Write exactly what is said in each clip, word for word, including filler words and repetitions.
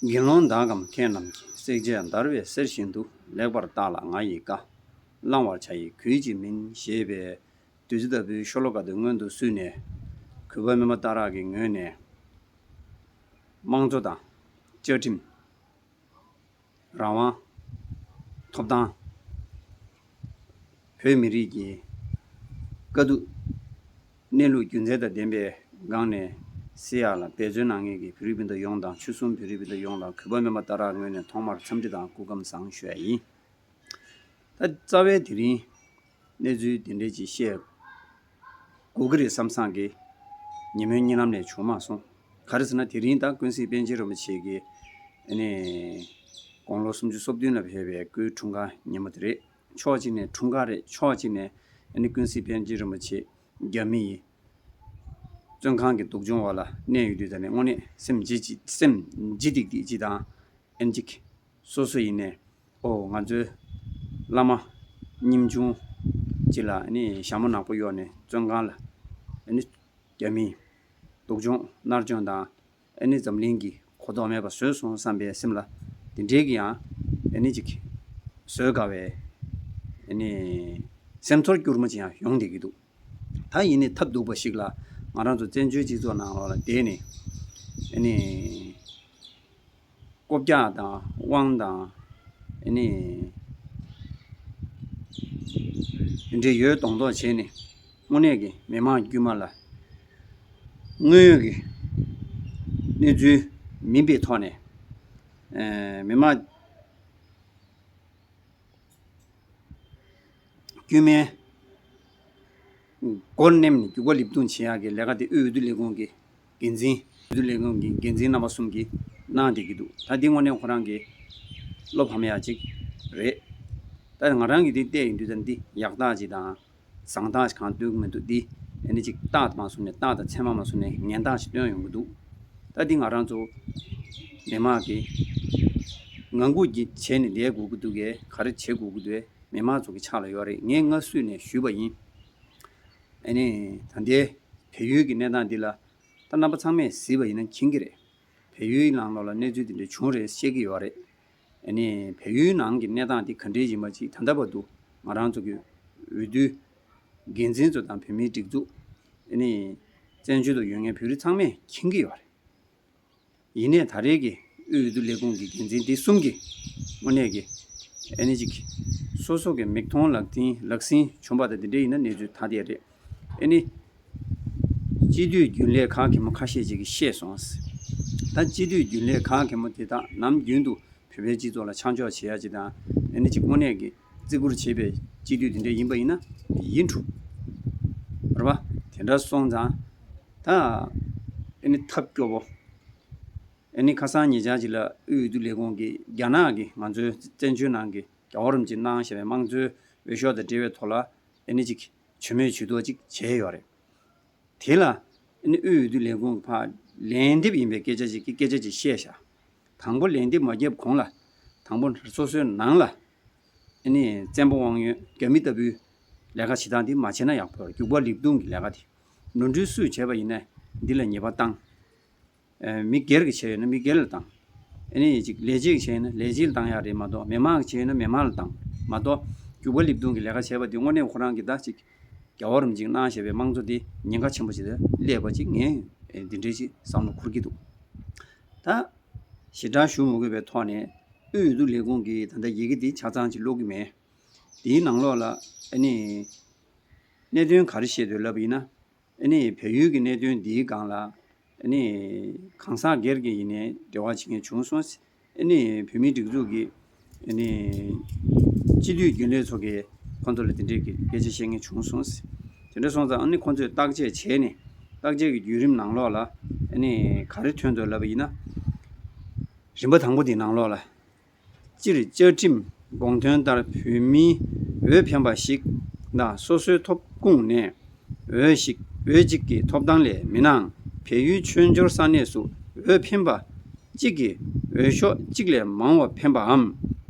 དགེ་སློང་དག་གམ་མཁས་རྣམས་ཀྱིས། བསྲེག་བཅད་འདར་བའི་གསེར་བཞིན་དུ། ལེགས་པར་བརྟགས་ལ་ང་ཡི་བཀའ། བླང་བར་བྱ་ཡི་གུས་ཀྱིས་མིན། ཞེས་པའི་བདུད་རྩི་ལྟ་བུའི་ཤོ་ལོ་ཀ་དེ་སྔོན་དུ་བསུས་ནས། གུས་པ་སྨན་པ་སྟག་རག་གི་ངོས་ནས་དམངས་གཙོ་དང་བཅའ་ཁྲིམས། རང་དབང་། ཐོབ་ཐང་། བོད་མི་རིགས་ཀྱི་དཀའ་སྡུག་གནས་ལུགས་རྒྱུ་མཚན་དང་ལྡན་པའི་སྒང་ནས་གཟིགས་ཡག་ལ་འབད་བརྩོན་གནང་མཁན་གྱི་བོད་རིགས་སྤུན་ཟླ་ཡོངས་དང་ཆོལ་གསུམ་བོད་རིགས་སྤུན་ཟླ་ཡོངས་ལ་གུས་པ་སྨན་པ་སྟག་རག་ངོས་ནས་ཐོག་མར་འཚམས་འདྲི་དང་སྐུ་ཁམས་བཟང་ཞུ་ཡ་ཡིན། ད་རྩ་བའི་དེ་རིང་གནས་ཚུལ་འདི་འདྲས་ཅིག་བཤད་དགོས་ཀྱི་རེད་བསམ་བསམ་གྱི་ཉིན་མོའི་གཉིད་ལམ་ནས་བྱུང་མ་སོང་། ག་རེ་ཟེར་ན། དེ་རིང་ད་ཀུན་གཟིགས་པཎ་ཆེན་རིན་པོ་ཆེ་གི་ཨ་ནི་དགུང་ལོ་སུམ་ཅུ་སོ་བདུན་ལ་ཕེབས་པའི་སྐུའི་འཁྲུངས་སྐར་ཉིན་མོ་དེ་རེད། ཕྱོགས་གཅིག་ནས་འཁྲུངས་སྐར་རེད། ཕྱོགས་གཅིག་ནས་ཨ་ནི་ཀུན་གཟིགས་པཎ་ཆེན་རིན་པོ་ཆེ་རྒྱ་མི་ཡི་བཙོན་ཁང་གི་སྡུག་སྦྱོང་འོག་ལ་གནས་ཡོད་དུས། ད་ནི་དངོས་གནས་སེམས་ལྗིད་ཅིག་སེམས་ལྗིད་ཏིག་ཏིག་ཅིག་དང་། ཨ་ནི་ཅིག་སོ་སོ་ཡིན་ནས། ཨོ། ང་ཚོའི་བླ་མ་ཉམ་ཆུང་ཅིག་ལ་ཨ་ནི་ཞྭ་མོ་ནག་པོ་གཡོགས་ནས་བཙོན་ཁང་ལ་ཨ་ནི་རྒྱ་མིས་སྡུག་སྦྱོང་མནར་གཅོད་དང་། ཨ་ནི་འཛམ་གླིང་གི་གོ་རྟོགས་མེད་པ་བཟོས་སོང་བསམ་པའི་སེམས་ལ་དེ་འདྲའི་གི་ཡང་ཨ་ནི་ཅིག་བཟོད་དཀའ་བའི་ཨ་ནི་སེམས་ཚོར་སྐྱུར་མོ་ཅིག་ཡང་ཡོང་བསྡད་ཀྱི་འདུག་ད་ཡིན་ནའི་ཐབས་སྡུག་པ་ཞིག་ལ་ང་རང་ཚོ་བཙན་བྱོལ་སྤྱི་ཚོགས་ནང་ལོགས་ལ་བསྡད་ནས་ཨ་ནི་རྐུབ་བཀྱག་དང་དབང་དང་ཨ་ནི་འདི་འདྲའི་ཡོད་མདོག་མདོག་བྱས་ནས། དངོས་གནས་ཀྱི་མི་མང་དཀྱུས་མ་ལ་དངོས་ཡོད་ཀྱི་གནས་ཚུལ་མིན་པའི་ཐོག་ནས། ཨེ། མི་མང་དཀྱུས་མའི་མགོ་མནན་ནས་རྒྱུག་པ་ལེབ་རྡུང་བྱེད་ཡག་གི་ལས་ཀ་དེ་དབུས་འོས་བསྡུ་ལས་ཁུངས་ཀྱི་འགན་འཛིན། འོས་བསྡུ་ལས་ཁུངས་ཀྱི་འགན་འཛིན་རྣམ་པ་གསུམ་གྱིས་གནང་བསྡད་ཀྱི་འདུག་ད་འདི་དངོས་གནས་ཁོ་རང་གི་བློ་ཕམ་ཡག་ཅིག་རེད། ད་ང་རང་གིས་འདི་བལྟས་ཡོང་དུས། ད་འདི་ཡག་རྟགས་ཅིག་དང་བཟང་རྟགས་ཅིག་གང་སྟོན་གྱི་མི་འདུག་འདི་ཨ་ནི་ཅིག་རྟགས་མ་བཟུང་ནས། རྟགས་དང་མཚན་མ་མ་བཟུང་ནས་ངན་རྟགས་ཅིག་སྟོན་ཡོང་གི་འདུག་ད་འདི་ང་རང་ཚོ་མི་མང་གིས་ངང་སྒུག་གི་བྱས་ནས་བསྡད་དགོས་ཀྱི་འདུག་གས། ག་རེ་བྱེད་དགོས་ཀྱི་འདུག་གས། མི་མང་ཚོ་གི་ཕྱག་ལ་ཡོད་རེད། ངས་སྔ་སུས་ནས་ཞུས་པ་ཡིན། ཨ་ནི་ད་ལྟའི་བལ་ཡུལ་གྱི་གནས་སྟངས་འདི་ལ་ད་རྣམ་པ་ཚང་མས་གཟིགས་པ་ཡིན་ན་མཁྱེན་གྱི་རེད། བལ་ཡུལ་ནང་ལོགས་ལ་གནས་ཚུལ་འདི་འདྲ་བྱུང་རེད། བཤད་ཀྱི་ཡོད་རེད། ཨ་ནི་བལ་ཡུལ་ནང་གི་གནས་སྟངས་འདི་ག་འདྲའི་ཡིན་པ་ཅིག་ད་ལྟ་བར་དུ་ང་རང་ཚོ་གི་འོས་བསྡུའི་འགན་འཛིན་ཚོ་དང་བོད་མིའི་སྒྲིག་འཛུགས། ཨ་ནི་བཙན་བྱོལ་དུ་ཡོད་མཁན་བོད་རིགས་ཚང་མས་མཁྱེན་གྱི་ཡོད་རེད། ཡིན་ནའི་ད་རེས་ཀྱི་དབུས་འོས་བསྡུ་ལས་ཁུངས་ཀྱི་འགན་འཛིན་འདི་གསུམ་གྱིས་དངོས་གནས་ཀྱི་ཨ་ནི་ཅིག་སོ་སོ་གི་མིག་མཐོང་ལག་ཟིན་ལག་ཟིན་བྱུང་བ་དང་དེ་འདྲ་ཡིན་ན་གནས་ཚུལ་ད་དེ་རེད། ཨ་ནི་སྤྱི་འཐུས་རྒྱུན་ལས་གང་གེ་མོ་ཁ་ཤས་ཅིག་གིས་བཤད་སོང་། ད་སྤྱི་འཐུས་རྒྱུན་ལས་གང་གེ་མོ་དེ་དག་ནམ་རྒྱུན་དུ་བོད་པའི་སྤྱི་ཚོགས་ལ་ཆ་འཇོག་བྱེད་ཡ་ཅིག་དང་། ཨ་ནི་ཅིག་དངོས་གནས་ཀྱི་བརྩི་བཀུར་བྱེད་པའི་སྤྱི་འཐུས་དེ་འདྲ་ཡིན་པ་ཡིན་ན་ཡིན་འགྲོ། རེད་པ། དེ་འདྲ་སོང་ཙང་ད་ཨ་ནི་ཐབས་སྐྱོ་བོ། ཨ་ནི་ཁ་སང་ཉེ་ཆར་ཅིག་ལ་དབུས་འོས་བསྡུ་ལས་ཁུངས་ཀྱིས་རྒྱ་ནག་གི་ང་ཚོའི་བཙན་བྱོལ་ནང་གི་རྒྱལ་བ་རིན་པོ་ཆེས་གནང་བཞག་པའི་དམངས་གཙོའི་འོས་ཤོག་དང་འབྲེལ་བའི་ཐོག་ལ་ཨ་ནི་ཅིག་ཇུས་མེད་ཇུས་གཏོགས་ཅིག་བྱས་ཡོད་རེད། དེ་ལ་ཨ་ནི་དབུས་འོས་བསྡུ་ལས་ཁུངས་ཀྱིས་ཕར་ལན་འདེབས་ཡིན་པའི་སྐད་ཆ་ཅིག་གི་སྐད་ཆ་ཅིག་བཤད་བཞག་དང་པོ་ལན་འདེབས་མ་བརྒྱབ་གོང་ལ། དང་པོ་སོ་སོའི་ནང་ལ་ཨ་ནི་བཙན་པོ་དབང་ཡོད་རྒྱ་མི་ལྟ་བུའི་ལས་ཀ་བྱེད་སྟངས་དེ་མ་བྱས་ན་ཡག་པོ་རེད། རྒྱུག་པ་ལེབ་རྡུང་གི་ལས་ཀ་དེ། ནོར་འཁྲུལ་སུས་བྱས་པ་ཡིན་ནའི་འདི་ལ་ཉེས་པ་བཏང་། ཨ། མི་སྒེར་གྱིས་བྱས་ཡོད་ན་མི་སྒེར་ལ་བཏང་། ཨ་ནི་ཅིག་ལས་བྱེད་ཀྱིས་བྱས་ཡོད་ན་ལས་བྱེད་ལ་བཏང་ཡག་རེད་མ་གཏོགས། མི་མང་གིས་བྱས་ཡོད་ན་མི་མང་ལ་བཏང་མ་གཏོགས། རྒྱུག་པ་ལེབ་རྡུང་གི་ལས་ཀ་བྱས་པ་དེ་དངོས་གནས་ཁོ་རང་གིས་ད་ཅིག་རྒྱལ་བ་རིན་པོ་ཆེས་གནང་བཞག་པའི་དམངས་གཙོ་དེ་ཉེན་ཁ་ཆེན་པོ་ཞིག་ལ་སླེབས་པ་ཅིག་ངས་འདི་འདྲའི་ཅིག་བསམ་བློ་འཁོར་གྱི་འདུག་ད་ཞེ་དྲག་ཞུ་མི་དགོས་པའི་ཐོག་ནས། དབུས་འོས་བསྡུ་ལས་ཁུངས་ཀྱིས་ད་ལྟ་ཡི་གེ་འདི་ཆ་ཚང་ཅིག་ཀློག་གི་མེད། དེའི་ནང་ལོགས་ལ་ཨ་ནི་གནད་དོན་ག་རེ་བཤད་འདུག་ལབ་པ་ཡིན་ན། ཨ་ནི་བལ་ཡུལ་གྱི་གནད་དོན་འདིའི་སྒང་ལ་ཨ་ནི་གང་ཟག་སྒེར་གྱི་ཡིན་ནའི་འབྲེལ་བ་བྱེད་མཁན་བྱུང་སོང་། ཨ་ནི་བོད་མིའི་སྒྲིག་འཛུགས་ཀྱི་ཨ་ནི་སྤྱི་འཐུས་རྒྱུན་ལས་ཚོ་གིས་ཁོང་ཚོ་ལ་དེ་འདྲའི་གི་སྐད་ཆ་བཤད་མཁན་བྱུང་སོང་། དེ་འདྲ་སོང་ཙང་ཨ་ནི་ཁོང་ཚོས་བརྟག་དཔྱད་བྱས་ནས། བརྟག་དཔྱད་ཀྱི་བརྒྱུད་རིམ་ནང་ལོགས་ལ་ཨ་ནི་ག་རེ་ཐོན་འདུག་ལབ་པ་ཡིན་ན། རིམ་པ་དང་པོ་དེའི་ནང་ལོགས་ལ། སྤྱིར་བཅའ་ཁྲིམས་དགོངས་དོན་ལྟར་བོད་མིའི་འོས་འཕེན་པ་ཞིག་དང་སོ་སོའི་ཐོབ་ཁུངས་ནས་འོས་ཤིག་འོས་གཅིག་གི་ཐོབ་ཐང་ལས་མི་ནང་བལ་ཡུལ་ཆོས་འབྱོར་ས་གནས་སུ་འོས་འཕེན་པ་གཅིག་གིས་འོས་ཤོག་གཅིག་ལས་མང་བ་འཕེན་པའམ།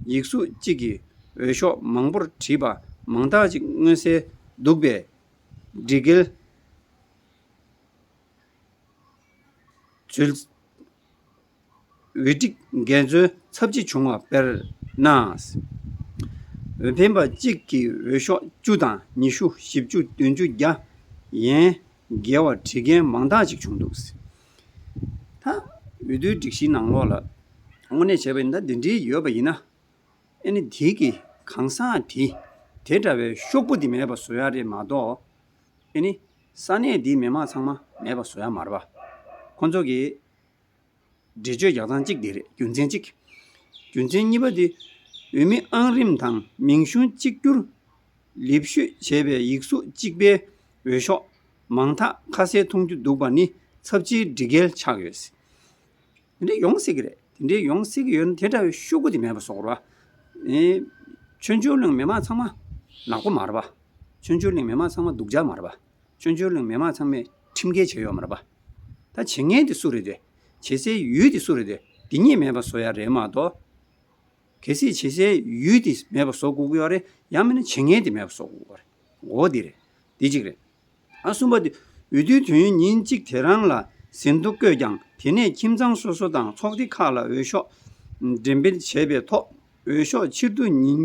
ཡིག་གཟུགས་གཅིག་གིས་འོས་ཤོག་མང་པོར་བྲིས་པ་མང་དག་ཅིག་མངོན་གསལ་འདུག་པས། སྒྲིག་འགལ། འཛོལ། འོས་སྒྲིག་འགལ་འཛོལ་ཚབས་ཆེ་བྱུང་བ་དཔེར་ན། འོས་འཕེན་པ་གཅིག་གིས་འོས་ཤོག་བཅུ་དང་ཉི་ཤུ་བཞི་བཅུ་བདུན་ཅུ་བརྒྱ་ཡན་བརྒལ་བ་བྲི་མཁན་མང་དག་ཅིག་བྱུང་འདུག། ད་འོས་བསྡུའི་སྒྲིག་གཞིའི་ནང་ལོགས་ལ་དངོས་གནས་བྱས་པ་ཡིན་ན་འདི་འདྲའི་ཡོད་པ་ཡིན་ན། ཨེ་ནི་དེ་གི་གང་ཟག་དེ་དེ་འདྲ་བའི་ཤོག་བུ་དེ་མེད་པ་བཟོ་ཡ་རེད་མ་གཏོགས། ཨེ་ནི་ས་གནས་དེའི་མི་མང་ཚང་མ་མེད་པ་བཟོ་ཡ་མ་རེད་པ། ཁོང་ཚོ་གི་འགྲེལ་བརྗོད་རྒྱག་སྟངས་གཅིག་དེ་རེད། རྒྱུ་མཚན་གཅིག་རྒྱུ་མཚན་གཉིས་པ་དེ་འོས་མི་ཨང་རིམ་དང་མིང་གཞུང་གཅིག་གྱུར་ལེགས་བཤད་བྱས་པའི་ཡིག་གཟུགས་གཅིག་པའི་འོས་ཤོག་མང་དག་ཁ་གསལ་མཐོང་རྒྱུ་འདུག་པ་ནི་ཚབས་ཆེའི་སྒྲིག་འགལ་ཆགས་ཡོད། དེ་འདྲའི་ཡོང་སྲིད་ཀྱི་རེད། དེ་འདྲའི་ཡོང་སྲིད་ཀྱི་ཡོད་ན་དེ་འདྲ་བའི་ཤོག་གུ་དེ་མེད་པ་བཟོ་དགོས་རེད་བ། ཨེ། ཆོས་འབྱོར་གླིང་མི་མང་ཚང་མ་ནག་པོ་མ་རེད་བ། ཆོས་འབྱོར་གླིང་མི་མང་ཚང་མ་སྡུག་ཅག་མ་རེད་བ། ཆོས་འབྱོར་གླིང་མི་མང་ཚང་མས་ཁྲིམས་འགལ་བྱས་ཡོད་མ་རེད་བ། ད་བྱེད་མཁན་དེ་སུ་རེད་དེ། བྱེད་སའི་ཡུལ་དེ་སུ་རེད་དེ། དེ་གཉིས་མེད་པ་བཟོ་ཡ་རེད་མ་གཏོགས། གལ་སྲིད་བྱེད་སའི་ཡུལ་དེ་མེད་པ་བཟོ་དགོས་ཀྱི་ཡོད་རེད། ཡང་མིན་ན་བྱེད་མཁན་དེ་མེད་པ་བཟོ་དགོས་ཀྱི་ཡོད་རེད། འོ་དེ་རེད། དེ་གཅིག་རེད། ཨ་གསུམ་པ་དེ། འོས་བསྡུའི་དུས་ཡུན་ཉིན་གཅིག་དེ་རང་ལ་ཟིན་ཐོ་བཀོད་ཀྱང་དེ་ནས་ཁྱིམ་ཚང་སོ་སོ་དང་ཚོགས་སྡེ་ཁག་ལ་འོས་ཤོག་འགྲེམས་སྤེལ་བྱས་པའི་ཐོག་འོས་ཤོག་ཕྱིར་བསྡུ་ཉིན་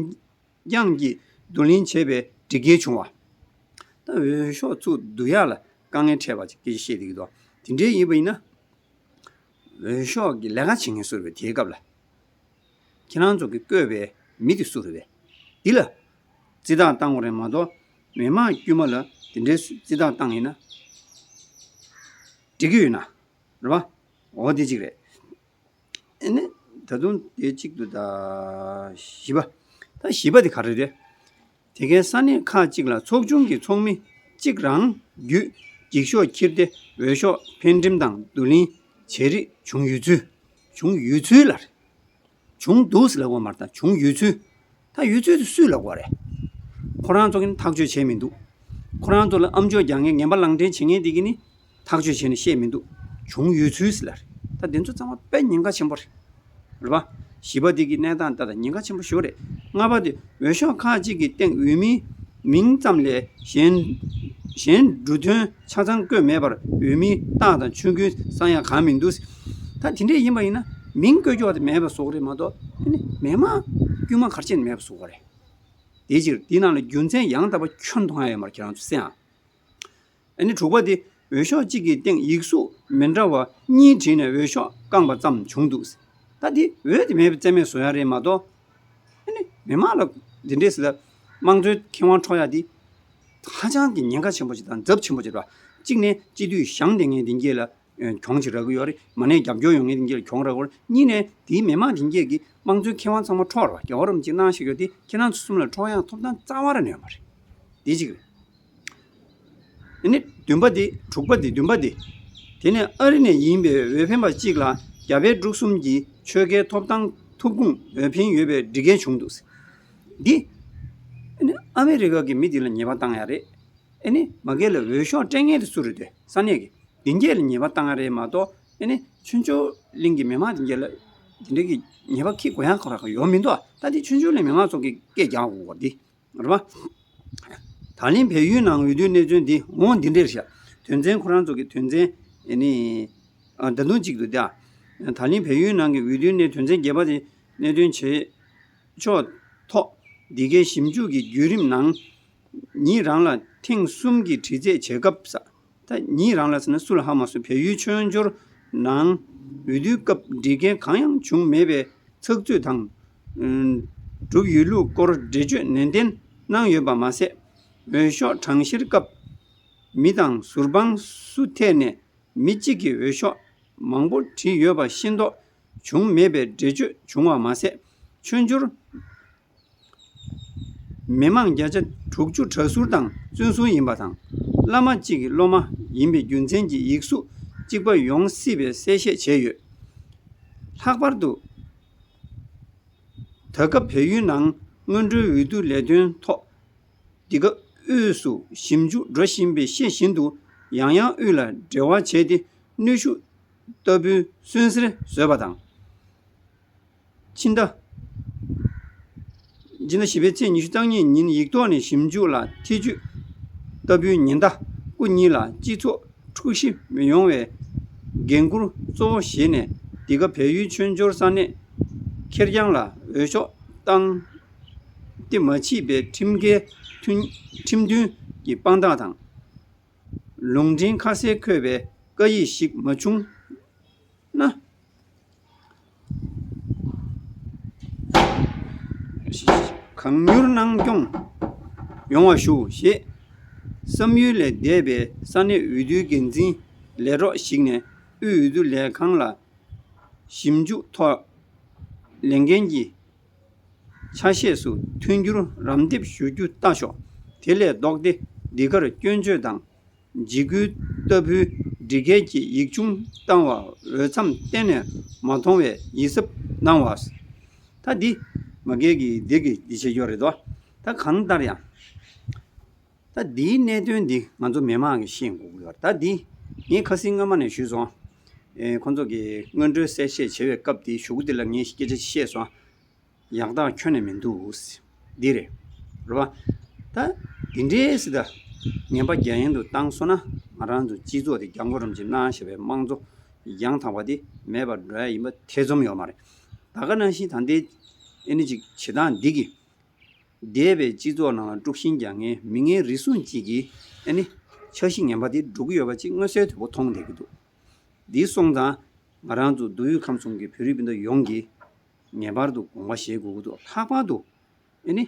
འགྱངས་ཀྱིས་བསྡུ་ལེན་བྱས་པའི་སྒྲིག་འགལ་བྱུང་བ། ད་འོས་ཤོག་ཚུར་བསྡུ་ཡག་ལ་དཀའ་ངལ་འཕྲད་པ་ཅིག་སྐད་ཆ་བཤད་བསྡད་ཀྱི་འདུག་དེ་འདྲའི་ཡིན་པ་ཡིན་ན། འོས་ཤོག་གི་ལས་ཀ་བྱེད་མཁན་སུ་རེད་པས། དེའི་སྐབས་ལ་ཁྱེད་རང་ཚོ་གིས་བསྐོས་པའི་མི་དེ་སུ་རེད་པས། འདི་ལ་རྩིས་རྟགས་བཏང་དགོས་རེད་མ་གཏོགས། མི་མང་དཀྱུས་མ་ལ་དེ་འདྲའི་རྩིས་རྟགས་བཏང་ཡིན་ན་འགྲིག་གི་ཡོད་ན་རེད་བ། འོ་དེ་གཅིག་རེད། ཨེ་ནི་ད་དུང་དེ་གཅིག་ཏུ་ད་བཞི་པ། ད་བཞི་པ་དེ་ག་རེ་རེད། དེ་གའི་ས་གནས་ཁག་ཅིག་ལ་ཚོགས་ཆུང་གི་ཚོགས་མི་གཅིག་རང་བརྒྱུད་འགྱིག་ཤོག་འཁྱེར་ཏེ་འོས་ཤོག་འཕེན་འགྲེམས་དང་བསྡུ་ལེན་བྱེད་རིགས་བྱུང་ཡོད་ཚུལ། བྱུང་ཡོད་ཚུལ་ལ་རེད། བྱུང་འདུག་ཟེར་ལབ་དགོས་མ་རེད། ད་བྱུང་ཡོད་ཚུལ། ད་ཡོད་ཚུལ་དེ་སུས་ལབ་དགོས་རེད། ཁོ་རང་ཚོ་གིས་ཐག་གཅོད་བྱས་མི་འདུག་ཁོ་རང་ཚོ་ལ་ཨམ་ཅོག་རྒྱག་མཁན་ངན་པ་ལག་འདྲེན་བྱེད་མཁན་དེ་གིས་ནི་ཐག་གཅོད་བྱས་ནས་བཤད་མི་འདུག་བྱུང་ཡོད་ཚུལ་ཟེར་ལབ་རེད། ད་དེ་ཚོ་ཚང་མ་དཔེ་ཉེན་ཁ་ཆེན་པོ་རེད། རེད་པ། བཞི་པ་དེ་གི་གནས་སྟངས་ལྟ་ད་ཉེན་ཁ་ཆེན་པོ་ཞིག་རེད། ལྔ་པ་དེ་འོས་ཤོག་ཁག་ཅིག་གི་སྟེང་འོས་མིའི་མིང་ཙམ་ལས་གཞན་གཞན་འབྲུ་དོན་ཆ་ཚང་བཀོད་མེད་པར་འོས་མིའི་རྟགས་དང་ཆོད་ཁུངས་གསང་ཡག་གང་མི་འདུག་ད་དེ་འདྲས་ཡིན་པ་ཡིན་ན་མིང་བཀོད་རྒྱུ་བ་དེ་མེད་པ་བཟོ་གི་རེད་མ་གཏོགས། ཨ་ནི་མི་མང་དཀྱུས་མ་ག་རེ་བྱས་ནས་མེད་པ་བཟོ་གི་རེད། དེའི་ཕྱིར་དེའི་ནང་ལ་རྒྱུ་མཚན་ཡང་དག་པ་ཁྱོན་མཐོང་ཡ་ཡོད་མ་རེད། ཁྱེད་རང་ཚོ་གསན་ཨ། ཨ་ནི་དྲུག་པ་དེ་འོས་ཤོག་གཅིག་གི་སྟེང་ཡིག་གཟུགས་མི་འདྲ་བ་གཉིས་བྲིས་ནས་འོས་ཤོག་བཀང་པ་ཙམ་བྱུང་འདུག་ད་དེ་འོས་དེ་མེད་པའི་རྩ་མེད་བཟོ་ཡ་རེད་མ་གཏོགས། ཨ་ནི་མི་མང་ལ་དེ་འདྲས་ཟེར་ལ་དམངས་གཙོའི་ཁེ་དབང་འཕྲོག་ཡ་དེ་ཧ་ཅང་གི་ཉེན་ཁ་ཆེན་པོ་ཞིག་དང་ཚབས་ཆེན་པོ་ཞིག་རེད་པ། གཅིག་ནས་སྤྱི་འཐུས་བཞེངས་བསྡད་མཁན་དེ་གྱད་ལ་གྱོང་ཅིག་རག་གི་ཡོད་རེད། མ་ནས་རྒྱབ་སྐྱོར་ཡོང་མཁན་དེ་གྱད་ལ་གྱོང་རག་གི་ཡོད་རེད། གཉིས་ནས་དེའི་མི་མང་དེ་གྱད་ཀྱི་དམངས་གཙོའི་ཁེ་དབང་ཚང་མ་འཕྲོག་རེད་པ། རྒྱལ་བ་རིན་པོ་ཆེས་གནང་བཞག་ཡོད་དེ་ཁྱེད་རང་ཚོ་གསུམ་ལ་འཕྲོག་ཡག་ཐོབ་ཐང་རྩ་བ་རང་ནས་ཡོད་མ་རེད། དེ་གཅིག་རེད། ཨ་ནི་བདུན་པ་དེ། དྲུག་པ་དེ། བདུན་པ་དེ། དེ་ནས་ཨ་རི་ནས་ཡིན་པའི་འོས་འཕེན་པ་གཅིག་ལ་རྒྱ་བལ་འབྲུག་གསུམ་གྱི་ཆོལ་ཁའི་ཐོབ་ཐང་ཐོབ་ཁུངས་འོས་འཕེན་ཡོད་པའི་སྒྲིག་འགལ་བྱུང་འདུག་འདི་ཨ་ནི་ཨ་མེ་རི་ཀ་གི་མི་དེ་ལ་ཉེས་པ་བཏང་ཡ་རེད། ཨ་ནི་མ་གི་ལ་འོས་ཤོག་སྤྲད་མཁན་དེ་སུ་རེད་དེ། ས་གནས་ཀྱི་དེ་གྱད་ལ་ཉེས་པ་བཏང་ཡ་རེད་མ་གཏོགས། ཨ་ནི་ཆོས་འབྱོར་གླིང་གི་མི་མང་དེ་གྱད་ལ་དེ་འདྲ་གི་ཉེས་པ་འཁྱེར་དགོས་ཡག་ཁོ་རང་ཡོད་མི་འདུག་ད་དེ་ཆོས་འབྱོར་གླིང་མི་མང་ཚོ་གིས་སྐད་རྒྱག་དགོས་པ་འདི། རེད་པ། ད་ལན་བལ་ཡུལ་ནང་འོས་བསྡུའི་གནད་དོན་འདི་འོ་འདི་འདྲས་ཤག་དོན་ཚན་ཁོ་རང་ཚོ་གི་དོན་ཚན་ཨེ་ནི། ཨ། ད་དུང་གཅིག་འདུག་སྟེ། ད་ལན་བལ་ཡུལ་ནང་གི་འོས་བསྡུའི་གནད་དོན་ཚན་བརྒྱད་པ་དེ་གནད་དོན་བྱེད་ཕྱོགས་ཐོག་འདི་གའི་ཞིབ་འཇུག་གི་བརྒྱུད་རིམ་ནང་ཉིད་རང་ལ་ཐེངས་གསུམ་གྱི་དྲི་རྩད་བྱེད་སྐབས་ས། ད་ཉིད་རང་ལ་ཟེར་ན་སུ་ལ་ཧ་མ་སོང་། བལ་ཡུལ་ཆོས་འབྱོར་ནང་འོས་བསྡུའི་སྐབས་སྒྲིག་འགལ་གང་ཡང་བྱུང་མེད་པའི་ཚགས་ཚུད་དང་། ཨུམ། གྲུབ་ཡོད་ལུགས་སྐོར་འགྲེལ་བརྗོད་ནན་ཏན་གནང་ཡོད་པ་མ་ཟད། འོས་ཤོག་གྲངས་བཤེར་སྐབས་མི་དང་ཟུར་དཔང་སུ་ཐད་ནས་མི་གཅིག་གིས་འོས་ཤོག་མང་པོ་བྲིས་ཡོད་པ་ཤེས་རྟོགས་བྱུང་མེད་པའི་འགྲེལ་བརྗོད་བྱུང་བ་མ་ཟད། ཆོས་འབྱོར་མི་མང་བརྒྱ་ཆ་དྲུག་ཅུ་གྲྭ་ཟུར་དང་བཙོན་ཟུར་ཡིན་པ་དང་། བླ་མ་གཅིག་གི་སློབ་མ་ཡིན་པའི་རྒྱུ་མཚན་གྱིས་ཡིག་གཟུགས་གཅིག་པ་ཡོང་སྲིད་པའི་གསལ་བཤད་བྱས་ཡོད། ལྷག་པར་དུ། ད་སྐབས་བལ་ཡུལ་ནང་སྔོན་འགྲོའི་འོས་བསྡུ་ལས་དོན་ཐོག་འདི་ག་དབུས་སུ་ཞིབ་འཇུག་འགྲོ་བཞིན་པའི་ཤེས་བཞིན་དུ། ཡང་ཡང་དབུས་ལ་འབྲེལ་བ་བྱས་ཏེ་གནོན་ཤུགས་ལྟ་བུའི་སུན་གཙེར་བཟོས་པ་དང་། ཕྱི་ཟླ། ཕྱི་ཟླ་བཞི་པའི་ཚེས་ཉི་ཤུ་རྩ་གཉིས་ཉིན་ཡིག་ཐོག་ནས་ཞིབ་འཇུག་ལ་ཐེ་ཇུས་ལྟ་བུའི་ཉེན་བརྡ་སྐུ་ཉིད་ལ་སྤྱི་ཚོགས་འཁྲུག་གཞི་མི་ཡོང་བའི་འགན་འཁུར་གཙོ་བོ་བཞེས་ནས། འདི་ག་བལ་ཡུལ་ཆོས་འབྱོར་ས་གནས་ཁེར་རྐྱང་ལ་འོས་ཤོག་བཏང་སྟེ་མ་མཆིས་པའི་ཁྲིམས་འགལ་མཐུན་ཁྲིམས་མཐུན་གྱི་དཔང་རྟགས་དང་། ལུང་འདྲེན་ཁ་གསལ་འཁོད་པའི་བཀའ་ཡིག་ཞིག་མ་བྱུང་ན། གང་མྱུར་གནང་སྐྱོང་ཡོང་བ་ཞུ་ཞེས་བསམ་ཡུལ་ལས་འདས་པའི་ས་གནས་འོས་བསྡུའི་འགན་འཛིན་ལས་གྲོགས་ཤིག་ནས་དབུས་འོས་བསྡུ་ལས་ཁང་ལ་ཞིབ་འཇུག་ཐོག་ལས་འགན་གྱི་ཆ་ཤས་སུ་མཐུན་འགྱུར་རམ་འདེགས་ཞུ་རྒྱུ་ལྟ་ཞོག་དེ་ལས་ལྡོག་སྟེ་འདི་གར་སྐྱོན་བརྗོད་དང་། འཇིགས་སྐུལ་ལྟ་བུའི་སྒྲིག་འགལ་གྱི་ཡིག་ཆུང་བཏང་བ་འོས་འཚམ་གཏན་ནས་མ་མཐོང་བའི་ཡིད་གཟབ་གནང་བ། ད་འདི་མ་སྒེར་གྱི་འདི་གི་འདི་བྱེད་ཡོད་རེད་དོ། ད་གང་ལྟར་ཡང་། ད་འདིའི་གནད་དོན་འདི་ང་ཚོ་མི་མང་གིས་ཤེས་དགོས་ཀྱི་ཡོད་རེད། ད་འདི་ངས་ཁ་སང་སྔོན་མ་ནས་ཞུས་སོང་། ཨེ་ཁོང་ཚོ་གི་སྔོན་འགྲོའི་གསལ་བཤད་བྱེད་པའི་སྐབས་དེའི་གཞུག་གུ་དེ་ལ་ངས་སྐད་ཆ་བཤད་སོང་། ཡག་ཐག་ཁྱོན་ནས་མི་འདུག་འདི་རེད། རེད་པ། ད་འདི་འདྲའི་སྲིད་ད་ངན་པ་རྒྱ་ཡན་དུ་བཏང་སོང་ན་ང་རང་ཚོ་སྤྱི་ཚོགས་དེ་རྒྱ་མགོ་རམ་གྱི་གནང་བཞག་པའི་དམངས་གཙོ་ཡང་དག་པ་དེ་མེད་པར་འགྲོ་ཡ་ཡིན་པ་ཐེ་ཚོམ་ཡོད་མ་རེད། ད་ག་ནང་བཞིན་ད་ལྟའི་ཨེ་ནི་ཅིག་བྱེད་སྟངས་འདི་གིས་འདས་པའི་སྤྱི་ཚོགས་ནང་ལ་དཀྲུག་ཤིང་རྒྱག་མཁན་མི་ངན་རེ་ཟུང་གཅིག་གིས་ཨེ་ནི་འཆར་གཞི་ངན་པ་དེ་སྒྲུབ་ཀྱི་ཡོད་པ་ཅིག་མངོན་གསལ་དོད་པོ་མཐོང་བསྡད་ཀྱི་འདུག་འདི་སོང་ཙང་ང་རང་ཚོ་མདོ་དབུས་ཁམས་གསུམ་གྱི་བོད་རིགས་སྤུན་ཟླ་ཡོངས་ཀྱིས་ངེས་པར་དུ་དགོངས་པ་བཞེས་དགོས་ཀྱི་འདུག་ལྷག་པར་དུ་ཨེ་ནི་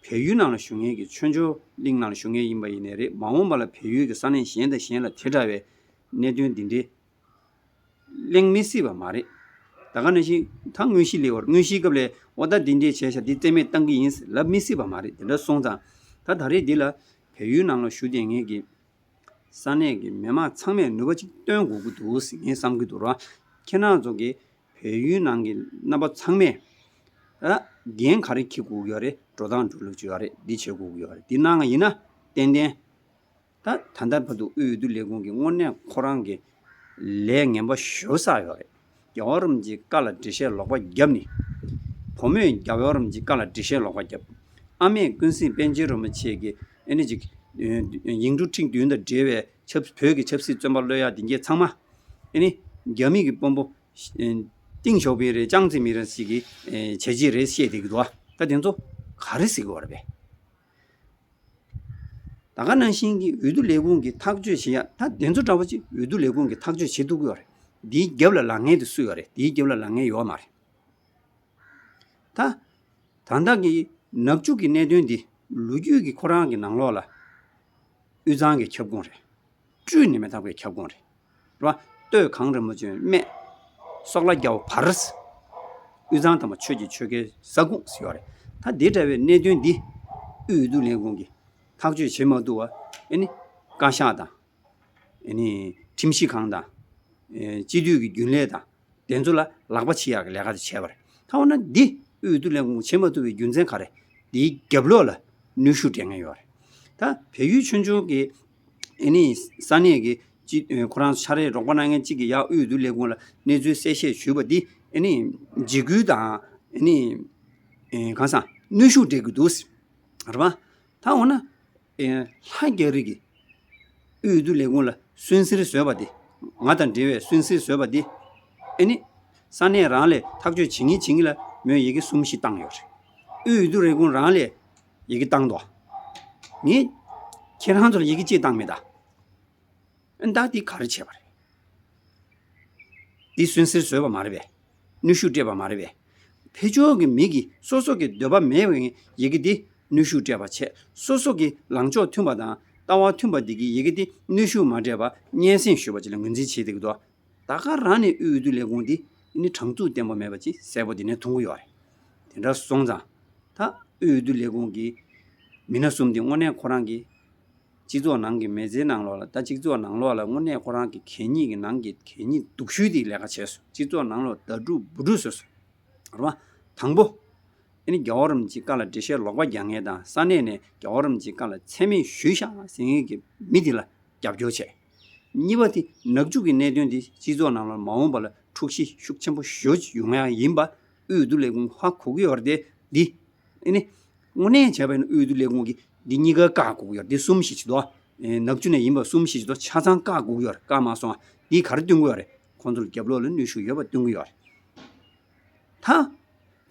བལ་ཡུལ་ནང་ལ་བཞུགས་མཁན་གྱི་ཆོས་འབྱོར་གླིང་ནང་ལ་བཞུགས་མཁན་ཡིན་པ་ཡིན་ནའི་རེད། མ་འོངས་པ་ལ་བལ་ཡུལ་གྱི་ས་གནས་གཞན་དང་གཞན་ལ་དེ་འདྲ་བའི་གནད་དོན་འདི་འདྲའི་གླེང་མི་སྲིད་པ་མ་རེད། ད་ག་ནང་བཞིན་ད་དངོས་གཞི་ལས་བར་དངོས་གཞིའི་སྐབས་ལས་འོ་ད་འདི་འདྲས་བྱས་ཤག་འདི་རྩིས་མེད་བཏང་གི་ཡིན་ལབ་མི་སྲིད་པ་མ་རེད། དེ་འདྲ་སོང་ཙང་ད་ད་རེས་འདི་ལ་བལ་ཡུལ་ནང་ལ་བཞུགས་བསྡད་མཁན་གྱི་ས་གནས་ཀྱི་མི་མང་ཚང་མས་ནུས་པ་གཅིག་བཏོན་དགོས་ཀྱི་འདུག་ཟེར་ངས་བསམ་གྱི་འདུག་ར། ཁྱེད་རང་ཚོ་གི་བལ་ཡུལ་ནང་གི་རྣམ་པ་ཚང་མས་ཨ་འགན་ག་རེ་འཁྱེར་དགོས་ཀྱི་ཡོད་རེད། འགྲོ་སྟངས་འགྲོ་ལུགས་ཅིག་ཡོད་རེད། འདི་བྱེད་དགོས་ཀྱི་ཡོད་རེད། འདི་གནང་བ་ཡིན་ན་ཏན་ཏན་ད་ད་ལྟ་བར་དུ་དབུས་འོས་བསྡུ་ལས་ཁུངས་ཀྱིས་དངོས་གནས་ཁོ་རང་གི་ལས་ངན་པ་ཞེ་པོ་བསགས་ཡོད་རེད། རྒྱལ་བ་རིན་པོ་ཆེའི་བཀའ་ལ་འགྲེལ་བཤད་ལོག་པ་བརྒྱབ་ནས། བུ་མོས་རྒྱལ་བ་རིན་པོ་ཆེའི་བཀའ་ལ་འགྲེལ་བཤད་ལོག་པ་བརྒྱབ། ཨ་མས་ཀུན་གཟིགས་པཎ་ཆེན་རིན་པོ་ཆེ་གི་ཨེ་ནི་ཅིག་ཨེ་ཡིག་འབྲུ་ཁྲི་བདུན་དང་འབྲེལ་བའི་ཆབ་བོད་ཀྱི་ཆབ་སྲིད་བཙོན་པ་གློད་ཡག་དེ་འགས་ཚང་མ་ཨེ་ནི་རྒྱ་མི་གི་དཔོན་པོ་ཏེང་ཞའོ་ཕིང་རེད། ཅང་ཙེ་མིན་རེད་ཞིག་གི་ཨེ་བྱས་རྗེས་རེད་བཤད་བསྡད་ཀྱི་འདུག་ད་དེ་ཚོ་ག་རེ་ཟེར་གྱི་ཡོད་རེད་པས། ད་ག་ནང་བཞིན་གྱི་འོས་བསྡུ་ལས་ཁུངས་ཀྱིས་ཐག་གཅོད་བྱེད་ཡ། ད་དེ་ཚོ་འདྲ་བོ་ཅིག་འོས་བསྡུ་ལས་ཁུངས་ཀྱིས་ཐག་གཅོད་བྱེད་ཐུབ་ཀྱི་ཡོད་རེད། འདིའི་རྒྱབ་ལ་ལངས་མཁན་དེ་སུ་ཡོད་རེད། འདིའི་རྒྱབ་ལ་ལངས་མཁན་ཡོད་མ་རེད། ད་ད་ལྟ་གི་ནག་ཆུ་གི་གནད་དོན་འདི་ལོ་རྒྱུས་ཀྱི་ཁོ་རང་གི་ནང་ལོགས་ལ་དབུས་གཙང་གི་ཁྱབ་ཁོངས་རེད། བཀྲུས་ནས་མི་ཐག་པའི་ཁྱབ་ཁོངས་རེད། རེད་བ། སྟོད་གངས་རིན་པོ་ཆེ་སྨད་སོག་ལ་རྒྱ་བོ་བར། དབུས་གཙང་དམ་པ་ཆོས་ཀྱི་ཆོལ་ཁའི་ས་ཁོངས་ཟེར་ཡོད་རེད། ད་འདི་འདྲ་བའི་གནད་དོན་འདི་དབུས་འོས་བསྡུ་ལས་ཁུངས་ཀྱིས་ཐག་གཅོད་བྱེད་མ་ཐུབ་པ་ཨེ་ནི་བཀའ་ཤག་དང་། ཨེ་ནི་ཁྲིམས་ཞིབ་ཁང་དང་། ཨེ་སྤྱི་འཐུས་ཀྱི་རྒྱུན་ལས་དང་། དེ་ཚོ་ལ་ལག་པ་འཆི་ཡག་གི་ལས་ཀ་དེ་བྱས་པ་རེད། ད་འོ་ན་འདི་དབུས་འོས་བསྡུ་ལས་ཁུངས་བྱེད་མ་ཐུབ་པའི་རྒྱུ་མཚན་ག་རེ། འདིའི་རྒྱབ་ལོགས་ལ་ནུས་ཤུགས་སྤྲད་མཁན་ཡོད་རེད། ད་བལ་ཡུལ་ཆོས་འབྱོར་གྱི་ཨེ་ནི་ས་གནས་ཀྱི་སྤྱི་ཁོ་རང་ཚོ་ཕྱག་རེས་རོགས་པ་གནང་མཁན་གཅིག་གིས་ཡར་དབུས་འོས་བསྡུ་ལས་ཁུངས་ལ་གནས་ཚུལ་གསལ་བཤད་ཞུས་པ་འདི་ཨེ་ནི་འཇིགས་སྐུལ་དང་ཨེ་ནི་ཨེ་གང་ཟག་གནོན་ཤུགས་སྤྲད་དགོས་འདུག་ཟེར། རེད་པ། ད་འོ་ན། ཨེ་ལྷ་རྒྱ་རི་གིས་དབུས་འོས་བསྡུ་ལས་ཁུངས་ལ་སུན་གཙེར་བཟོས་པ་དེ། ང་དང་འབྲེལ་བའི་སུན་གཙེར་བཟོས་པ་དེ། ཨེ་ནི། ས་གནས་རང་ལས་ཐག་གཅོད་བྱེད་ངེས་བྱེད་ངེས་ལ་མོས་ཡི་གེ་གསུམ་བཞི་བཏང་ཡོད་རེད། དབུས་འོས་བསྡུ་ལས་ཁུངས་རང་ལས་ཡི་གེ་བཏང་འདུག་ངས་ཁྱེད་རང་ཚོ་ལ་ཡི་གེ་གཅིག་བཏང་མེད་ད། ཨ་ནི་ད་འདི་ག་རེ་བྱས་པ་རེད། འདི་སུན་གཙེར་བཟོས་པ་མ་རེད་པས། གནོན་ཤུགས་སྤྲད་པ་མ་རེད་པས། ཕྱི་ཕྱོགས་ཀྱི་མི་གིས་སོ་སོ་གི་འདོད་པ་མེད་པའི་ཡི་གེ་འདི་གནོན་ཤུགས་སྤྲད་པ་བྱས། སོ་སོ་གི་ལངས་ཕྱོགས་མཐུན་པ་དང་ལྟ་བ་མཐུན་པ་འདི་གི་ཡི་གེ་འདི་གནོན་ཤུགས་མ་སྤྲད་པ་སྙན་སེང་ཞུས་པ་ཅིག་ལ་ངོས་འཛིན་བྱེད་བསྡད་ཀྱི་འདུག་ད་ག་རང་ནས་དབུས་འོས་བསྡུ་ལས་ཁུངས་འདི་ནི་དྲང་ཚུགས་ལྡན་པ་མེད་པ་ཅིག་གསལ་པོ་འདི་ནས་མཐོང་གི་ཡོད་རེད། དེ་འདྲ་སོང་ཙང་ད་དབུས་འོས་བསྡུ་ལས་ཁུངས་ཀྱི་མི་སྣ་གསུམ་འདི་དངོས་གནས་ཁོ་རང་གི་སྤྱི་ཚོགས་ནང་གི་མི་ཚེའི་ནང་ལོགས་ལ། ད་སྤྱི་ཚོགས་ནང་ལོགས་ལ་དངོས་གནས་ཁོ་རང་གི་གད་སྙིགས་ཀྱི་ནང་གི་གད་སྙིགས་སྡུག་ཤོས་དེ་ལས་ཀ་བྱས་སོང་། སྤྱི་ཚོགས་ནང་ལོགས་ཟླ་དཀྲུག་འབུ་དཀྲུག་བཟོས་སོང་། རེད་བ། དང་པོ། ཨ་ནི་རྒྱལ་བ་རིན་པོ་ཆེའི་བཀའ་ལ་འགྲེལ་བཤད་ལོག་པ་རྒྱག་མཁན་དང་། ས་གནས་ནས་རྒྱལ་བ་རིན་པོ་ཆེའི་བཀའ་ལ་མཚན་སྨད་ཞུས་ཤག་ཟེར་མཁན་གྱི་མི་དེ་ལ་རྒྱབ་སྐྱོར་བྱས། གཉིས་པ་དེ་ནག་ཆུ་གི་གནད་དོན་དེ་སྤྱི་ཚོགས་ནང་ལ་མ་འོངས་པ་ལ་འཁྲུག་གཞི་ཤུགས་ཆེན་པོ་ཞེ་པོ་ཅིག་ཡོང་ཡག་ཡིན་པ་དབུས་འོས་བསྡུ་ལས་ཁུངས་ཧ་གོ་གི་ཡོད་རེད་དེ། འདི་ཨེ་ནི། དངོས་གནས་བྱས་པ་ཡིན་ན་དབུས་འོས་བསྡུ་ལས་ཁུངས་ཀྱིས་འདི་གཉིས་ཀ་བཀག་དགོས་ཀྱི་ཡོད་རེད། འདི་གསུམ་བཞི་ཅིག་འདུག་ཨེ་ནག་ཆུ་ནས་ཡིན་པ་གསུམ་བཞི་ཅིག་འདུག་ཆ་ཚང་བཀག་དགོས་ཀྱི་ཡོད་རེད། བཀག་མ་སོང་། འདི་ག་རེ་སྟོན་གྱི་ཡོད་རེད། ཁོང་ཚོ་ལ་རྒྱབ་ལོགས་ལ་གནོན་ཤུགས་ཡོད་པ་སྟོན་གྱི་ཡོད་རེད། ད་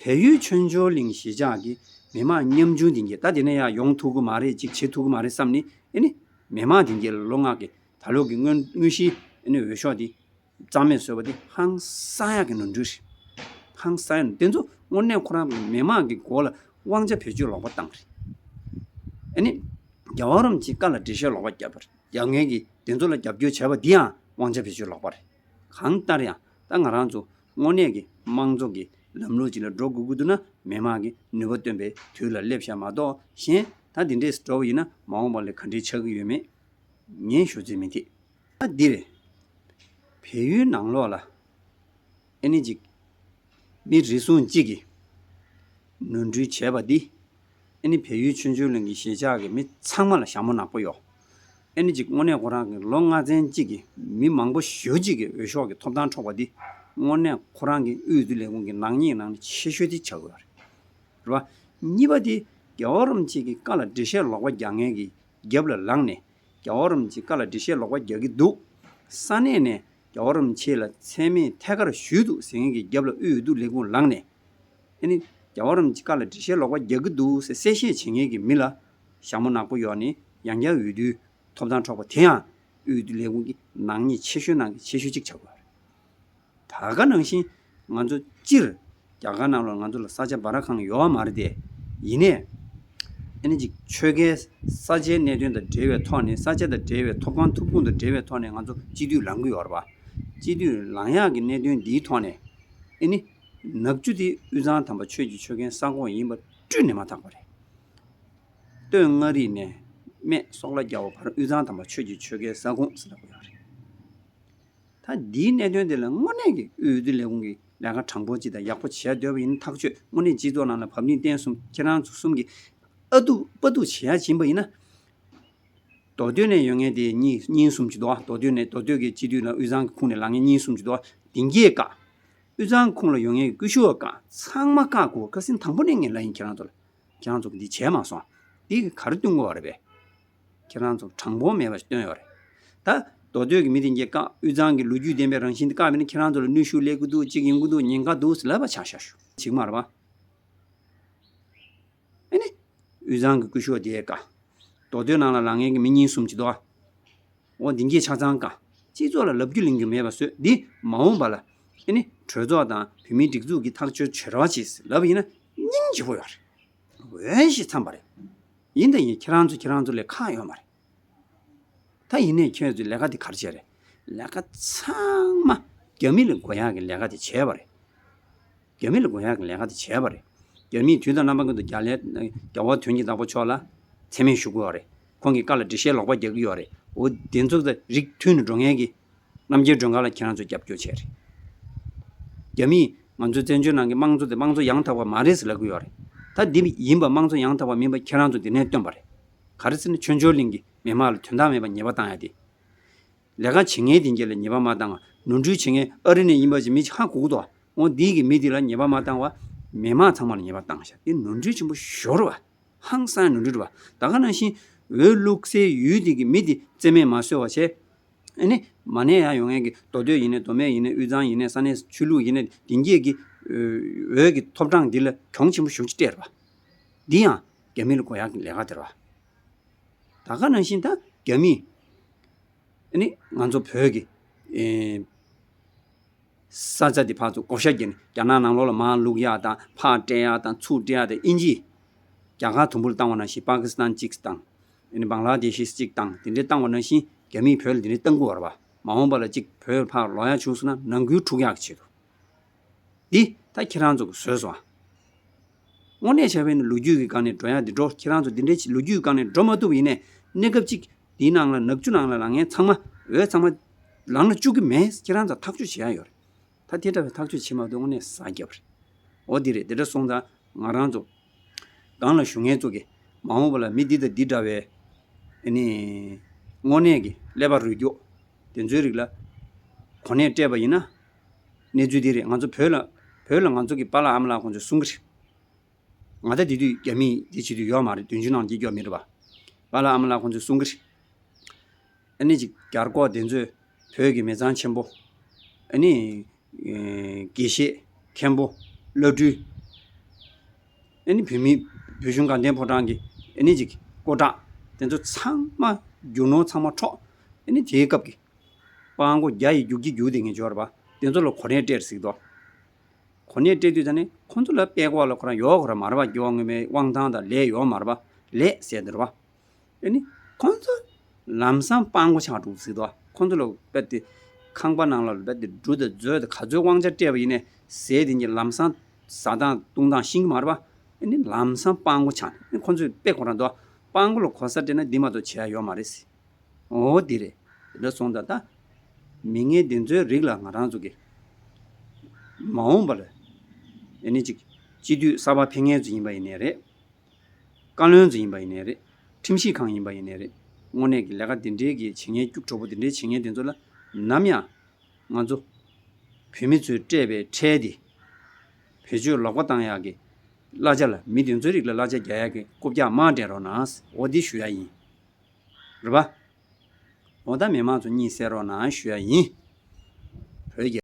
བལ་ཡུལ་ཆོས་འབྱོར་གླིང་གཞིས་ཆགས་ཀྱི་མི་མང་ཉམ་ཆུང་དེ་གྱད་ད་དེ་ནས་ཡང་ཡོང་ཐུབ་ཀྱི་མ་རེད། ཅིག་བྱེད་ཐུབ་ཀྱི་མ་རེད་བསམ་ནས། ཨེ་ནི་མི་མང་དེ་གྱད་ལ་ལོ་ལྔ་གི་ད་ལོ་གི་དངོས་དངོས་གཞིའི་ཨེ་ནི་འོས་ཤོག་དེ་རྩ་མེད་བཟོས་པ་དེ་ཧང་སང་ཡག་གི་ནོར་འཁྲུལ་རེད། ཧང་སང་ཡག་དེ་ཚོ་དངོས་གནས་ཁོ་རང་གི་མི་མང་གི་མགོ་ལ་དབང་ཆ་བེད་སྤྱོད་ལོག་པ་བཏང་རེད། ཨེ་ནི་རྒྱལ་བ་རིན་པོ་ཆེའི་བཀའ་ལ་འགྲེལ་བཤད་ལོག་པ་བརྒྱབ་པ་རེད། རྒྱག་མཁན་གྱི་དེ་ཚོ་ལ་རྒྱབ་སྐྱོར་བྱས་པ་འདི་ཡང་དབང་ཆ་བེད་སྤྱོད་ལོག་པ་རེད། གང་ལྟར་ཡང་ད་ང་རང་ཚོ་དངོས་གནས་ཀྱི་དམངས་གཙོ་གི་ལམ་ལུགས་ཅིག་ལ་འགྲོ་དགོས་ཀྱི་འདུག་ན། མི་མང་གིས་ནུས་པ་བཏོན་པའི་དུས་ལ་སླེབས་ཤག་མ་གཏོགས། གཞན་ད་འདི་འདྲས་འགྲོ་བ་ཡིན་ན་མ་འོངས་པ་ལ་ག་འདྲས་ཆགས་ཀྱི་ཡོད་མེད་ངས་ཞུ་རྩིས་མི་ཐེག་ད་འདི་རེད། བལ་ཡུལ་ནང་ལོགས་ལ་ཨེ་ནི་ཅིག་མི་རེ་ཟུང་གཅིག་གིས་ནོར་འཁྲུལ་བྱས་པ་འདི་ཨེ་ནི་བལ་ཡུལ་ཆོས་འབྱོར་གླིང་གི་གཞིས་ཆགས་ཀྱི་མི་ཚང་མ་ལ་ཞྭ་མོ་ནག་པོ་གཡོགས། ཨེ་ནི་ཅིག་དངོས་གནས་ཁོ་རང་གི་ལོ་ལྔ་ཚན་གཅིག་གི་མི་མང་པོ་ཞེ་པོ་ཅིག་གི་འོས་ཤོག་གི་ཐོབ་ཐང་འཕྲོག་པ་འདི་དངོས་གནས་ཁོ་རང་གི་དབུས་འདི་ལས་ཁུངས་ཀྱི་ནག་ཉེས་ནང་ནས་ཆེ་ཤོས་དེ་ཆགས་ཀྱི་ཡོད་རེད། རེད་བ། གཉིས་པ་དེ་རྒྱལ་བ་རིན་པོ་ཆེ་གི་བཀའ་ལ་འགྲེལ་བཤད་ལོག་པ་རྒྱག་མཁན་གྱི་རྒྱབ་ལ་ལངས་ནས། རྒྱལ་བ་རིན་པོ་ཆེའི་བཀའ་ལ་འགྲེལ་བཤད་ལོག་པ་རྒྱག་གི་འདུག་ས་གནས་ནས་རྒྱལ་བ་རིན་པོ་ཆེ་ལ་མཚན་སྨད་ཐད་ཀར་ཞུས་འདུག་ཟེར་མཁན་གྱི་རྒྱབ་ལ་དབུས་འོས་བསྡུ་ལས་ཁུངས་ལངས་ནས། ཨེ་ནི་རྒྱལ་བ་རིན་པོ་ཆེའི་བཀའ་ལ་འགྲེལ་བཤད་ལོག་པ་རྒྱག་གི་འདུག་ཟེར་གསལ་བཤད་བྱེད་མཁན་གྱི་མི་ལ་ཞྭ་མོ་ནག་པོ་གཡོགས་ནས་ཡང་བསྐྱར་འོས་བསྡུའི་ཐོབ་ཐང་འཕྲོག་པ་དེ་ཡང་དབུས་འོས་བསྡུ་ལས་ཁུངས་ཀྱི་ནག་ཉེས་ཆེ་ཤོས་ནང་གི་ཆེ་ཤོས་གཅིག་ཆགས་ཀྱི་ཡོད་རེད། ད་ག་ནང་བཞིན་ང་ཚོ་སྤྱིར་རྒྱ་གར་ནང་ལ་ང་ཚོ་ལ་ས་ཆ་འབའ་ར་གང་ཡོད་མ་རེད་དེ། ཡིན་ནའི་ཨ་ནི་ཅིག་ཆོལ་ཁའི་ས་ཆའི་གནད་དོན་དང་འབྲེལ་བའི་ཐོག་ནས། ས་ཆ་དང་འབྲེལ་བའི་ཐོབ་ཁང་ཐོབ་ཁུངས་དང་འབྲེལ་བའི་ཐོག་ནས་ང་ཚོ་སྤྱི་འཐུས་ལངས་ཀྱི་ཡོད་རེད་པ། སྤྱི་འཐུས་ལངས་ཡག་གི་གནད་དོན་འདིའི་ཐོག་ནས་ཨ་ནི་ནག་ཆུ་དེ་དབུས་གཙང་དམ་པ་ཆོས་ཀྱི་ཆོལ་ཁའི་ས་ཁོངས་ཡིན་པ་སྤྲོས་ནས་མ་ཐག་པ་རེད། སྟོད་མངའ་རིས་ནས་སྨད་སོག་ལ་རྒྱ་བོད་བར་དབུས་གཙང་དམ་པ་ཆོས་ཀྱི་ཆོལ་ཁའི་ས་ཁོངས་ཟེར་ལབ་ཀྱི་ཡོད་རེད། ད་འདིའི་གནད་དོན་དེ་ལ་དངོས་གནས་ཀྱི་དབུས་འོས་བསྡུ་ལས་ཁུངས་ཀྱིས་ལས་ཀ་དྲང་པོ་ཅིག་དང་ཡག་པོ་བྱེད་ཡ་འདོད་པ་ཡིན་ན། ཐག་ཆོད་དངོས་གནས་སྤྱི་ཚོགས་ནང་ལ་བབ་བརླིང་བསྟན་གསུམ་ཁྱེད་རང་ཚོ་གསུམ་གྱིས་ཨ་སྡུག་པ་སྡུག་བྱེད་ཡ་བྱིན་པ་ཡིན་ན། མདོ་སྟོད་ནས་ཡོང་མཁན་དེ་གཉིས་གཉིས་གསུམ་ཅིག་འདུག་ཨ། མདོ་སྟོད་ནས་མདོ་སྟོད་ཀྱི་སྤྱི་འཐུས་ལ་དབུས་གཙང་གི་ཁོངས་ནས་ལངས་མཁན་གཉིས་གསུམ་ཅིག་འདུག་ཨ། དེ་གྱད་བཀག་དབུས་གཙང་ཁོངས་ལ་ཡོང་མཁན་གྱི་སྐུ་ཞབས་བཀག་ཚང་མ་བཀག་དགོས། ཁ་སང་དང་པོ་ནས་ངས་ལབ་ཡིན་ཁྱེད་རང་ཚོ་ལ། ཁྱེད་རང་ཚོ་གིས་འདི་བྱས་མ་སོང་། འདི་གིས་ག་རེ་སྟོན་དགོས་པ་རེད་པས། ཁྱེད་རང་ཚོ་དྲང་པོ་མེད་པ་ཞིག་སྟོན་ཡོད་རེད། ད་མདོ་སྟོད་ཀྱི་མི་དེ་གྱད་བཀག་དབུས་གཙང་གི་ལོ་རྒྱུས་ལྡན་པའི་རང་བཞིན་དེ་བཀག་པ་ཡིན་ན་ཁྱེད་རང་ཚོ་ལ་གནོན་ཤུགས་སླེབས་ཀྱི་འདུག་གཅིག་ཡིན་གྱི་འདུག་ཉེན་ཁ་འདུག་ཟེར་ལབ་པ་ཆགས་བཞག་ཤག་ཅིག་མ་རེད་པ། ཨེ་ནི། དབུས་གཙང་གི་སྐུ་ཞབས་དེ་བཀག་མདོ་སྟོད་ནང་ལ་ལངས་མཁན་གྱི་མི་གཉིས་གསུམ་ཅིག་འདུག་ཨ། འོ་འདི་གྱད་ཆ་ཚང་བཀག་སྤྱི་ཚོགས་ལ་ལབ་རྒྱུ་ལེན་རྒྱུ་མེད་པ་བཟོས། འདི་མ་འོངས་པ་ལ་ཨེ་ནི་གྲོས་ཚོགས་དང་བོད་མིའི་སྒྲིག་འཛུགས་ཀྱིས་ཐག་གཅོད་བྱེད་རོགས་བྱེད་ཟེར་ལབ་པ་ཡིན་ན་སྙིང་རྗེ་པོ་ཡོད་རེད། འོས་ཤིག་འཚམས་པ་རེད། ཡིན་དང་ཡིན། ཁྱེད་རང་ཚོ་ཁྱེད་རང་ཚོ་ལས་ཁག་ཡོད་མ་རེད། ད་ཡིན་ནའི་ཁྱེད་ཚོས་ལས་ཀ་འདི་ག་རེ་བྱས་རེད། ལས་ཀ་ཚང་མ་རྒྱ་མི་ལ་དགོས་ཡག་གི་ལས་ཀ་དེ་བྱས་པ་རེད། རྒྱ་མི་ལ་དགོས་ཡག་གི་ལས་ཀ་དེ་བྱས་པ་རེད། རྒྱ་མིས་དུས་དང་རྣམ་པ་ཀུན་ཏུ་རྒྱ་ལས་རྒྱལ་བ་དོན་གྱི་བདག་པོ་མཆོག་ལ་མཚན་སྨད་ཞུ་དགོས་པ་རེད། ཁོང་གི་བཀའ་ལ་འགྲེལ་བཤད་ལོག་པ་རྒྱག་གི་ཡོད་རེད། འོ་དེ་ཚོ་དང་རིགས་མཐུན་ནས་འགྲོ་མཁན་གྱི་རྣམ་རྒྱལ་སྒྲོལ་དཀར་ལ་ཁྱེད་རང་ཚོས་རྒྱབ་སྐྱོར་བྱས་རེད། རྒྱ་མིས་ང་ཚོའི་བཙན་བྱོལ་ནང་གི་དམངས་གཙོ་དེ་དམངས་གཙོ་ཡང་དག་པ་མ་རེད་ཟེར་ལབ་ཀྱི་ཡོད་རེད། ད་འདི་ཡིན་པ་དམངས་གཙོ་ཡང་དག་པ་མིན་པ་ཁྱེད་རང་ཚོ་འདི་ནས་སྟོན་པ་རེད། ག་རེ་ཟེར་ན་ཆོས་འབྱོར་གླིང་གི་མི་མང་ལ་དོན་དག་མེད་པ་ཉེས་པ་བཏང་ཡ་དེ། ལས་ཀ་བྱེད་མཁན་དེ་གྱད་ལ་ཉེས་པ་མ་བཏང་བ། ནོར་འཁྲུལ་བྱེད་མཁན་ཨ་རི་ནས་ཡིན་པ་ཞིག་མི་ཅིག་ཧ་གོ་གི་འདུག་འོ་འདི་གི་མི་འདི་ལ་ཉེས་པ་མ་བཏང་བ། མི་མང་ཚང་མ་ལ་ཉེས་པ་བཏང་ཤག་འདི་ནོར་འཁྲུལ་ཆེན་པོ་ཞེ་པོ་རེད་པ། ཧང་སང་ནོར་འཁྲུལ་རེད་པ། ད་ག་ནང་བཞིན་འོས་བླུག་སའི་ཡུལ་དེ་གི་མི་དེ་རྩིས་མེད་མ་བཟོས་པ་བྱས། ཨ་ནི་མ་ནས་ཡང་ཡོང་མཁན་གྱི་མདོ་སྟོད་ཡིན་ནའི་མདོ་སྨད་ཡིན་ནའི་དབུས་གཙང་ཡིན་ནའི་ས་གནས་ཆོས་ལུགས་ཡིན་ནའི་དེ་གྱད་ཀྱི་འོས་ཀྱི་ཐོབ་གྲངས་འདི་ལ་གྱོང་ཆེན་པོ་ཞེ་པོ་ཅིག་སྤྲད་རེད་པ། འདི་ཡང་རྒྱ་མི་ལ་དགོས་ཡག་གི་ལས་ཀ་དེ་རེད་པ། ད་ག་ནང་བཞིན་ད་རྒྱ་མིས་ཨ་ནི་ང་ཚོ་བོད་ཀྱི་ཨེ་ས་ཆ་འདི་ཕར་ཚུར་བགོ་བཤའ་བརྒྱབ་ནས་རྒྱ་ནག་ནང་ལོགས་ལ་མར་བླུག་ཡག་དང་ཕར་སྤྲད་ཡག་དང་ཚུར་སྤྲད་ཡག་དང་། ཨིན་ཇི་རྒྱ་གར་དུམ་བུར་བཏང་བ་ནང་བཞིན་པ་ཀི་སི་ཐན་གཅིག་དང་། ཨ་ནི་བང་ལ་དེ་ཤི་གཅིག་དང་དེ་འདྲའི་བཏང་བ་ནང་བཞིན་རྒྱ་མིས་བོད་ལ་དེ་འདྲའི་བཏང་གི་ཡོད་རེད་པ། མ་འོངས་པ་ལ་གཅིག་བོད་ཕར་ལོག་ཡག་བྱུང་སོང་ན་ནང་ཁུལ་འཁྲུག་ཡག་གི་ཆེད་དུ། འདི་ད་ཁྱེད་རང་ཚོ་གིས་བཟོས་སོང་ཨ། དངོས་གནས་བྱས་པ་ཡིན་ན་ལོ་རྒྱུས་ཀྱི་སྒང་ནས་འགྲོ་ཡག་འདི་འགྲོ། ཁྱེད་རང་ཚོ་འདི་འདྲའི་ལོ་རྒྱུས་ཀྱི་སྒང་ནས་འགྲོ་མ་ཐུབ་པ་ཡིན་ནའི་གནས་སྐབས་གཅིག་འདིའི་ནང་ལ་ནག་ཆུ་ནང་ལ་ལངས་མཁན་ཚང་མ་འོས་ཚང་མ་ལངས་ལ་བཅུག་གི་མེད། ཁྱེད་རང་ཚོ་ཐག་གཅོད་བྱེད་ཡག་ཡོད་རེད། ད་དེ་འདྲ་བའི་ཐག་གཅོད་བྱེད་མ་ཐུབ་དངོས་གནས་ཟ་རྒྱབ་རེད། འོ་འདི་རེད། དེ་འདྲ་སོང་ཙང་ང་རང་ཚོ་སྒང་ལ་བཞུགས་མཁན་ཚོ་གིས་མ་འོངས་པ་ལ་མི་འདི་དང་འདི་འདྲ་བའི་ཨ་ནི་དངོས་གནས་ཀྱི་ཀླད་པ་རུལ་རྒྱུ་དེ་ཚོའི་རིགས་ལ་གོ་གནས་སྤྲད་པ་ཡིན་ན། གནས་ཚུལ་འདི་རེད། ང་ཚོ་བོད་ལ་བོད་ལ་ང་ཚོ་གི་པཱ་ལགས་ཨ་མ་ལགས་ཁོང་ཚོས་གསུང་གི་རེད། ང་ད་དེ་དུས་རྒྱ་མི་འདི་བྱེད་དུས་ཡོད་མ་རེད། བདུན་ཅུ་ནང་སྐྱེས་ཡོད་མི་རེད་པ། པཱ་ལགས་ཨ་མ་ལགས་ཁོང་ཚོས་གསུང་གི་རེད། ཨ་ནི་ཅིག་རྒྱ་རྒོག་དེ་ཚོས་བོད་ཀྱི་མི་ཚང་ཆེན་པོ་ ཨ་ནི་ཨེ་དགེ་བཤེས། མཁན་པོ། བླ་སྤྲུལ། ཨ་ནི་བོད་མི་བོད་གཞུང་དགའ་ལྡན་ཕོ་བྲང་གི་ཨ་ནི་ཅིག་སྐུ་དྲག་དེ་ཚོ་ཚང་མ་རྒྱུ་ནོར་ཚང་མ་འཕྲོག་ཨ་ནི་དེའི་སྐབས་ཀྱི་སྤྲང་པོ་བརྒྱ་ཡི་རྒྱུག་ཁྱི་རྒྱུག་དེ་ངས་འབྱོར་བ་དེ་ཚོ་ལ་གོ་གནས་སྤྲད་ཟིག་དོ། གོ་གནས་སྤྲད་དུས་ད་ནི་ཁོང་ཚོ་ལ་དཔེ་ཀོ་བ་ལ་ཁོ་རང་ཡོག་ཁོ་རང་མ་རེད་པ། སྐྱེ་བ་སྔོན་མའི་དབང་ཐང་དང་ལས་ཡོག་མ་རེད་པ། ལས་ཟེར་དེ་རེད་པ། ཨ་ནི་ཁོང་ཚོ་ལམ་སང་སྤྲང་པོ་ཆགས་འགྲོ་ཟིག་དོ། ཁོང་ཚོ་ལ་རྦད་དེ་ཁང་པ་ནང་ལ་རྦད་དེ་འབྲུ་དང་མཛོད་དང་ག་ཚོད་དབང་ཆ་སྤྲད་པ་ཡིན་ནའི་ཟས་དེ་གཉིས་ལམ་སང་ཟ་སྟངས་བཏུང་སྟངས་ཤེས་ཀྱི་མ་རེད་པ། ཨ་ནི་ལམ་སང་སྤྲང་པོ་ཆགས་ནས་ཁོང་ཚོས་དཔེ་ཁོ་རང་དོ། སྤྲང་པོ་ལ་གོ་ས་སྤྲད་ན་འདི་མ་གཏོགས་བྱེད་ཡ་ཡོད་མ་རེད་ཟེར། འོ་འདི་རེད། དེ་འདྲ་སོང་ཙང་ད་མི་ངན་དེ་ཚོའི་རིགས་ལ་ང་རང་ཚོ་གི་མ་འོངས་པ་ལ་ཨ་ནི་ཅིག་སྤྱི་འཐུས་གསར་པ་ཕེབས་མཁན་ཚོ་ཡིན་པ་ཡིན་ནའི་རེད། བཀའ་བློན་ཚོ་ཡིན་པ་ཡིན་ནའི་རེད། ཁྲིམས་ཞིབ་ཁང་ཡིན་པ་ཡིན་ནའི་རེད། དངོས་གནས་ཀྱི་ལས་ཀ་དེ་འདྲའི་གི་བྱེད་མཁན་སྐྱུག་བྲོ་པོ་དེ་འདྲའི་བྱེད་མཁན་དེ་ཚོ་ལ་ནམ་ཡང་ང་ཚོ་བོད་མི་ཚོས་སྤྲད་པའི་ཁྲལ་དེ་བེད་སྤྱོད་ལོག་པ་བཏང་ཡག་གི་གླ་ཆ་ལ། མི་དེ་ཚོའི་རིགས་ལ་གླ་ཆ་རྒྱག་ཡག་གི་རྐུབ་བཀྱག་མ་སྤྲད་རོགས་གནང་། འོ་འདི་ཞུ་ཡ་ཡིན། རེད་པ། འོ་ད་མི་མང་ཚོ་གཉིད་སད་རོགས་གནང་ཞུ་ཡ་ཡིན། བོད་རྒྱལ།